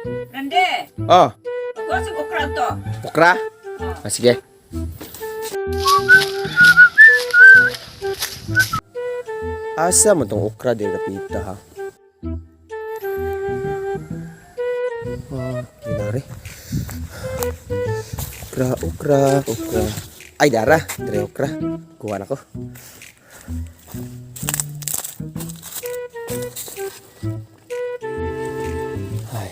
Rande, Oh, pagkuha sa okra to. Okra? Oh. Ah, sige. Asa mo tong okra di rapita ha? Oh, ginari. Okra, okra, okra. Ay, dara. Dre okra. Kuha na ko. Ay.